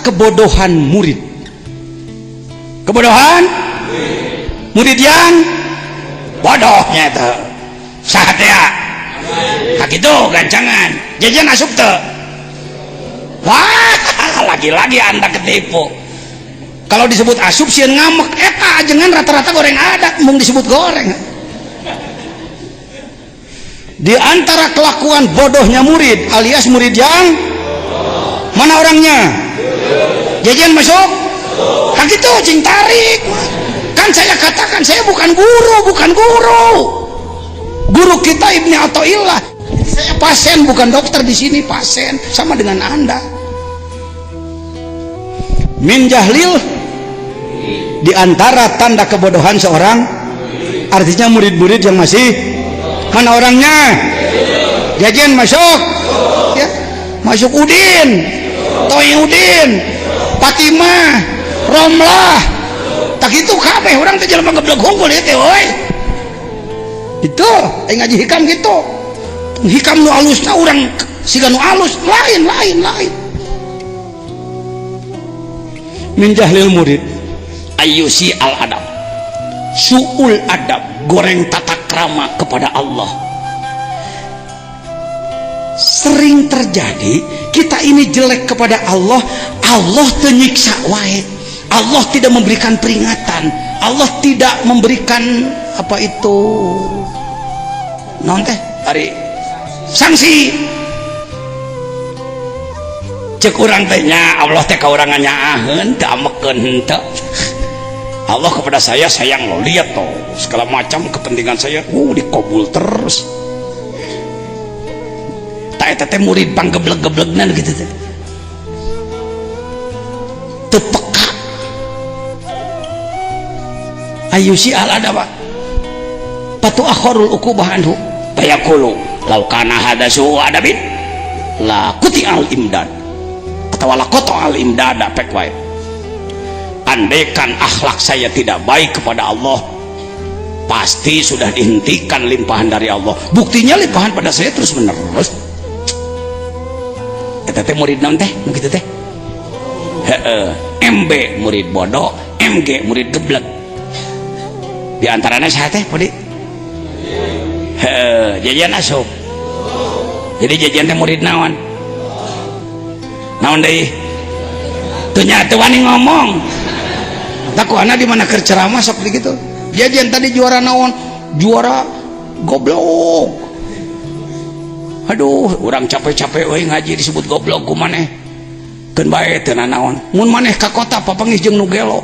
kebodohan murid. Kebodohan murid yang bodohnya itu saha teh ya gitu gancangan jajan asup teu. Wah, lagi-lagi Anda ketipu. Kalau disebut asup sieun ngamek, eta ajengan rata-rata goreng ada mung disebut goreng. Di antara kelakuan bodohnya murid alias murid yang mana orangnya? Jajan masuk? Kan gitu cing tarik. Kan saya katakan saya bukan guru, bukan guru. Guru kita Ibni Athaillah. Saya pasien bukan dokter di sini, pasien sama dengan Anda. Min jahlil, di antara tanda kebodohan seorang, artinya murid-murid yang masih mana orangnya? Jajan masuk? Ya, masuk Udin, Toyudin, Fatimah, Romlah. Tak itu kabeh urang teh jelema geblek hungkul ieu teh euy. Itu aing ngaji hikam gitu. Hikam nu alusna urang siga nu alus, lain lain lain. Min jahlil murid ayyusi al adab, suul adab, goreng tata krama kepada Allah. Sering terjadi kita ini jelek kepada Allah, Allah teu nyiksa wae, Allah tidak memberikan peringatan, Allah tidak memberikan apa itu non teh ari sanksi. Cek urang teh nya Allah teh ka urang nyaaheun teu amekeun henteu. Allah kepada saya sayang loh, lihat toh segala macam kepentingan saya dikabul terus. Tak eta teh murid panggeblek-geblegna gitu teh teu peka. Ayu si al adaba patu akhirul uqubah anhu fayaqulu law kana hada su adabin la kuti al imdad atau la qata al imdada pek wae. Andaikan akhlak saya tidak baik kepada Allah, pasti sudah dihentikan limpahan dari Allah. Buktinya limpahan pada saya terus menerus. Eta teh murid naon teh nu kitu teh? Heeh, MB murid bodoh, MG murid geblek. Di antaranya saha teh, Podi? Heeh, jajan asup. Jadi jajan teh murid naon? Naon deui? Teu nya teu wani ngomong. Takuana di mana keur ceramah sok begitu. Jajan tadi juara naon? Juara goblok. Aduh, urang capek-capek euy ngaji disebut goblok ku maneh. Keun bae teu nanaon. Mun maneh ka kota papanggih jeung nu gelo.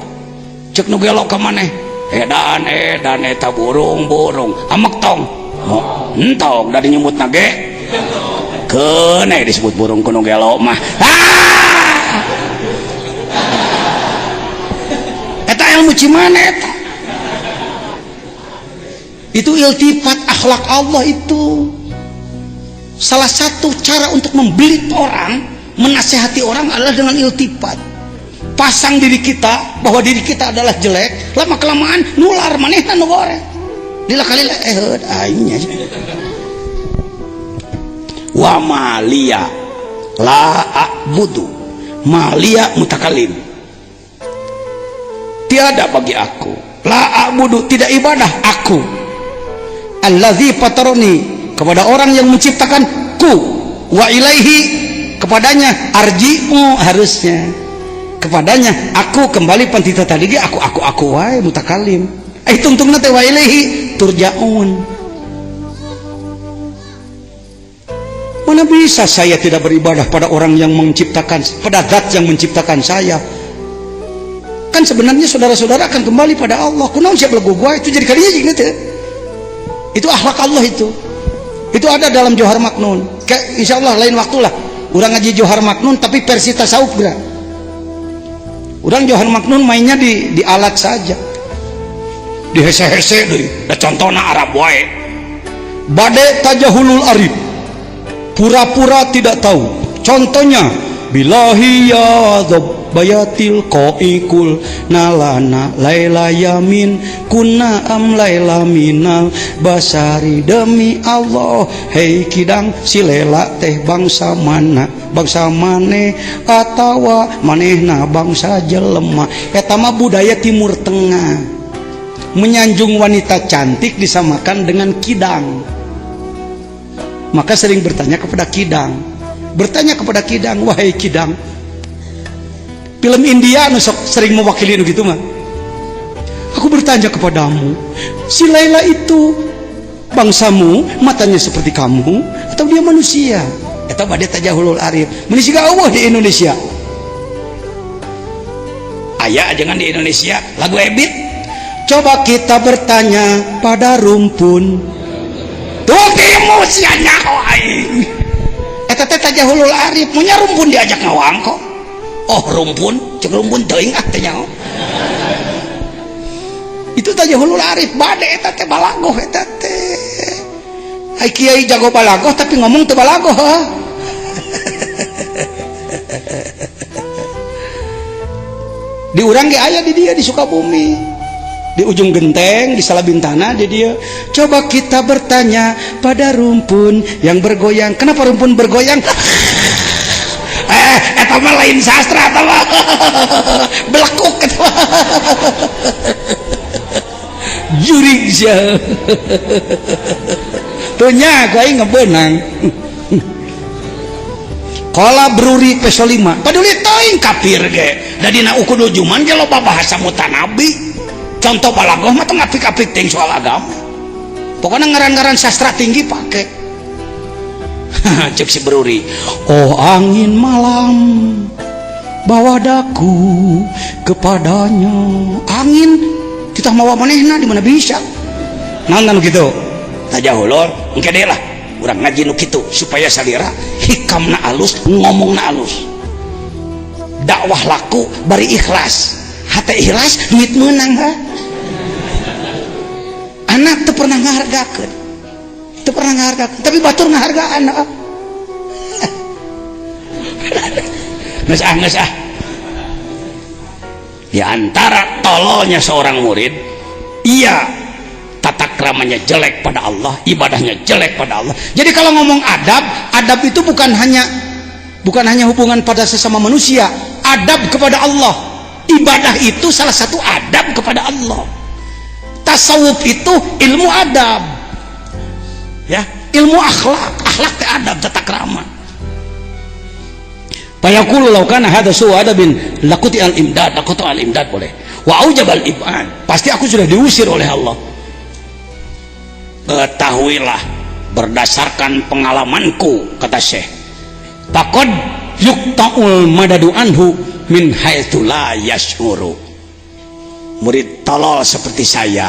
Cek nu gelo ka maneh, edan edan eta burung-burung. Amek tong. Oh, entong dari nyebutna ge. Keun disebut burung ku nu gelo mah. Ah! Eta ilmu cimana eta? Itu iltifat akhlak Allah itu. Salah satu cara untuk membelit orang, menasehati orang adalah dengan iltifat. Pasang diri kita bahwa diri kita adalah jelek, lama kelamaan nular manehna nu goreng. Lila kali lah aing nya. Wa malia la a'budu malia mutakalim. Tiada bagi aku la a'budu, tidak ibadah aku, allazi fataroni, kepada orang yang menciptakan ku, wa ilaihi, kepadanya arji'u, harusnya kepadanya aku kembali. Pantita tadi ge aku aku aku wae mutakalim, eh tungtungna teh wa ilaihi turja'un. Mana bisa saya tidak beribadah pada orang yang menciptakan, pada zat yang menciptakan saya? Kan sebenarnya saudara-saudara akan kembali pada Allah. Kunaon siap lagu gua itu jadi kalinya jeung teu. Itu akhlak Allah itu. Itu ada dalam Johar Maknun. Kayak insya Allah lain waktu lah. Urang ngaji Johar Maknun tapi versi tasawuf geura. Urang Johar Maknun mainnya di alat saja. Di hese-hese deui. Da contohna Arab wae. Bade tajahulul arif. Pura-pura tidak tahu. Contohnya Billahi ya bayatil qaikul nalana laila yamin kunna am laila minal basari. Demi Allah hei kidang si Lela teh bangsa mana, bangsa mane atawa manehna bangsa jelema. Eta mah budaya Timur Tengah, menyanjung wanita cantik disamakan dengan kidang. Maka sering bertanya kepada kidang, bertanya kepada kidang, wahai kidang. Film India nu sok sering mewakili nu gitu mah. Aku bertanya kepadamu, si Laila itu bangsamu, matanya seperti kamu, atau dia manusia? Eta bade tajahulul arif. Mun siga euweuh di Indonesia. Aya jangan di Indonesia lagu Ebiet. Coba kita bertanya pada rumpun. Tuh timu sia nyaho aing. Eta teh tajahulul arif, mun rumpun diajak ngawangko. Oh rumpun, cek rumpun teuing ah teh nyaho. Itu tajahulul arif bade eta teh balagoh eta teh. Ai kiai jago balagoh tapi ngomong teu balagoh ha. Di urang ge aya di dia di Sukabumi. Di ujung genteng, di Salabintana di dia. Coba kita bertanya pada rumpun yang bergoyang. Kenapa rumpun bergoyang? Eta mah lain sastra eta mah. Belekuk eta mah. Jurig sia. Tuh nya ku aing ngebeunang. Qala Bruri peso 5. Paduli teuing kafir ge. Da dina ukudu juman ge loba bahasa mutanabi. Contoh balagoh mah teu ngapik-apik teuing soal agama. Pokoknya ngaran-ngaran sastra tinggi pake. Cek si Bruri, oh angin malam bawa daku kepadanya. Angin kita mawa manehna di mana bisa? Naon gitu? Tajahulur, engke deui lah. Urang ngaji nu kitu supaya salira hikamna alus, ngomongna alus. Dakwah laku bari ikhlas. Hate ikhlas duit meunang ha. Anak teu pernah ngahargakeun. Teu pernah ngahargakeun, tapi batur ngahargaan ha. Geus ah, geus ah. Di antara tololnya seorang murid, ia tata kramanya jelek pada Allah, ibadahnya jelek pada Allah. Jadi kalau ngomong adab, adab itu bukan hanya hubungan pada sesama manusia, adab kepada Allah. Ibadah itu salah satu adab kepada Allah. Tasawuf itu ilmu adab, ya, ilmu akhlak, akhlak teh adab, tata krama. Fayaqulu law kana hadza su'u adabin laquti al imdad, laqutu al imdad boleh. Wa aujabal ibad, pasti aku sudah diusir oleh Allah. Ketahuilah berdasarkan pengalamanku, kata Syekh, faqad yuqta'ul madadu anhu min haitsu la yash'uru. Murid tolol seperti saya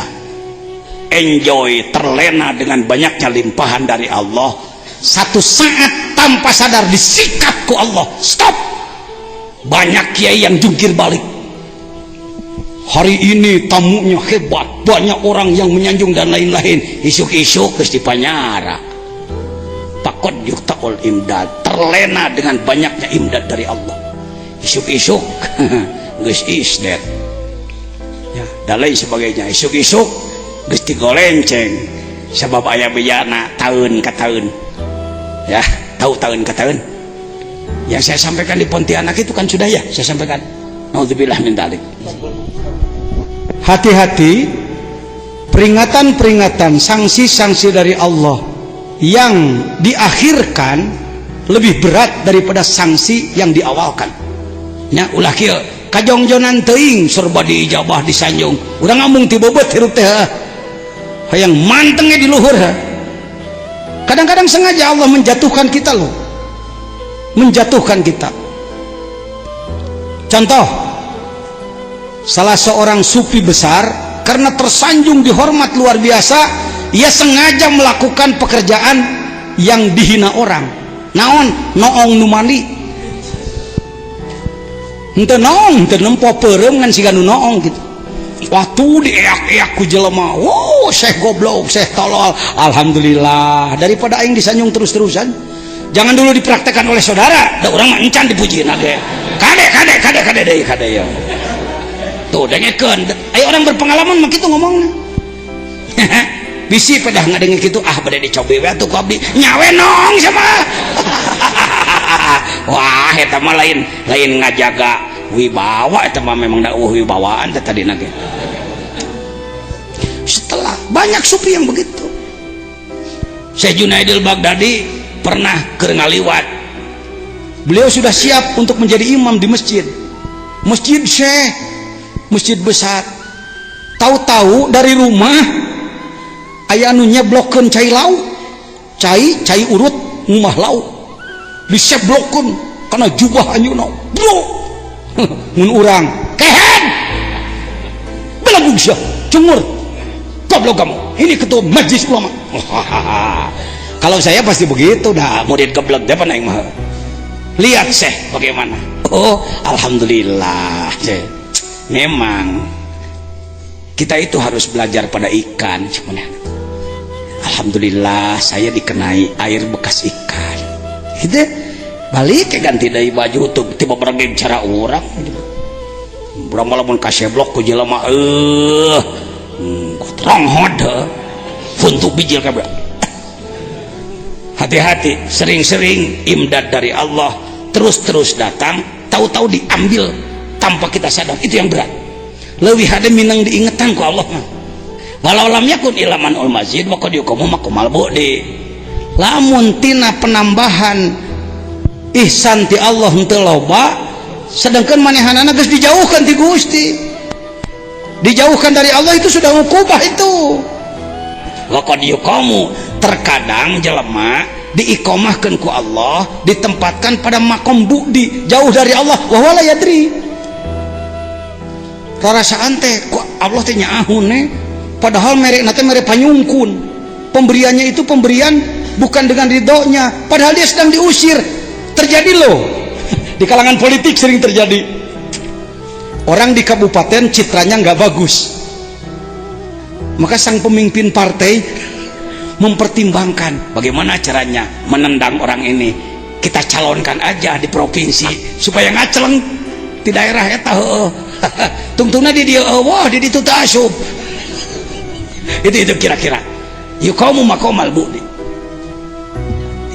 enjoy, terlena dengan banyaknya limpahan dari Allah, satu saat tanpa sadar disikat ku Allah. Stop. Banyak kiai yang jungkir balik. Hari ini tamunya hebat, banyak orang yang menyanjung dan lain-lain. Isuk-isuk geus dipanyara. Faqad yuqta'ul imdad, terlena dengan banyaknya imdad dari Allah. Isuk-isuk geus isdet. Ya, dan lain sebagainya. Isuk-isuk geus digolenceng sabab aya bejana tahun ka tahun. Ya, tahu tahun ke tahun. Yang saya sampaikan di Pontianak itu kan sudah ya, saya sampaikan. Naudzubillah min dzalik. Hati-hati, peringatan-peringatan, sanksi-sanksi dari Allah yang diakhirkan lebih berat daripada sanksi yang diawalkan. Nya ulah kieu, kajongjonan teuing serba diijabah disanjung. Urang ngomong ti beubeut hirup teh. Hayang mantengnya di luhur ha. Kadang-kadang sengaja Allah menjatuhkan kita loh. Menjatuhkan kita. Contoh, salah seorang sufi besar karena tersanjung dihormat luar biasa, ia sengaja melakukan pekerjaan yang dihina orang. Naon? Noong nu mandi. Henteu noong, henteu nempo peureum ngan siga nu noong gitu. Waktu dieak-eak ku jelema, wow, syekh goblok, syekh tolol. Alhamdulillah, daripada aing disanjung terus-terusan. Jangan dulu dipraktekkan oleh saudara, da urang mah encan dipuji ge. Kade, kade, kade, kade deui, kade ya. Tuh, dengekeun. Ayo, orang berpengalaman mah kitu ngomongna. Bisi pedah ngadenge kitu, ah, bade dicobi we atuh ku abdi. Nyawe nong sama. Wah, eta mah lain lain ngajaga wibawa, eta mah memang da euweuh wibawaan teh tadina ge. Setelah banyak sufi yang begitu. Syekh Junaidil Baghdadi pernah keur ngaliwat. Beliau sudah siap untuk menjadi imam di masjid. Masjid Syekh, masjid besar. Tahu-tahu dari rumah aya anu nyeblokkeun cai lauk. Cai cai urut ngumah lauk. Diseblokkeun kana jubah anjeunna. Bro. Mun urang kehed. Belagu sia, cungur. Goblok kamu. Ini ketua majlis ulama. Kalau saya pasti begitu dah, murid geblek depan aing mah. Lihat Syekh bagaimana. Oh, alhamdulillah. Syekh. Memang kita itu harus belajar pada ikan cuman. Alhamdulillah, saya dikenai air bekas ikan. Gitu. Balik ke ganti dari baju tuh tiba beragam cara orang. Urang lamun kaseblok ku jelema ronghod huntu bijil kabeh. Hati-hati, sering-sering imdad dari Allah terus-terus datang, tahu-tahu diambil tanpa kita sadar. Itu yang berat. Leuwih hade minang diingetan ku Allah mah. Walau lam yakun illa man'ul mazid wa qad yuqamu maqamal bu'di. Lamun tina penambahan ihsan ti Allah henteu loba, sedangkan manehanana geus dijauhkan ti Gusti. Dijauhkan dari Allah itu sudah ukubah itu. Wa qad yuqamu, terkadang jelema diiqomahkeun ku Allah, ditempatkan pada makom bu'di, jauh dari Allah, wa huwa la yadri. Rarasaan teh ku Allah teh nyaahun ne, padahal mere teh mere panyungkun. Pemberiannya itu pemberian bukan dengan ridhonya, padahal dia sedang diusir. Terjadi loh di kalangan politik, sering terjadi. Orang di kabupaten citranya nggak bagus, maka sang pemimpin partai mempertimbangkan bagaimana caranya menendang orang ini. Kita calonkan aja di provinsi supaya ngaceleng di daerah eta, heueuh. Tungtungna di dieu euweuh, di ditu teu asup. Itu kira-kira yuqamu maqamal bu'di.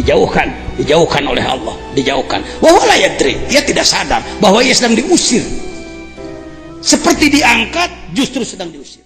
Dijauhkan, dijauhkan oleh Allah, dijauhkan. Wa huwa la yadri, dia tidak sadar bahwa ia sedang diusir. Seperti diangkat, justru sedang diusir.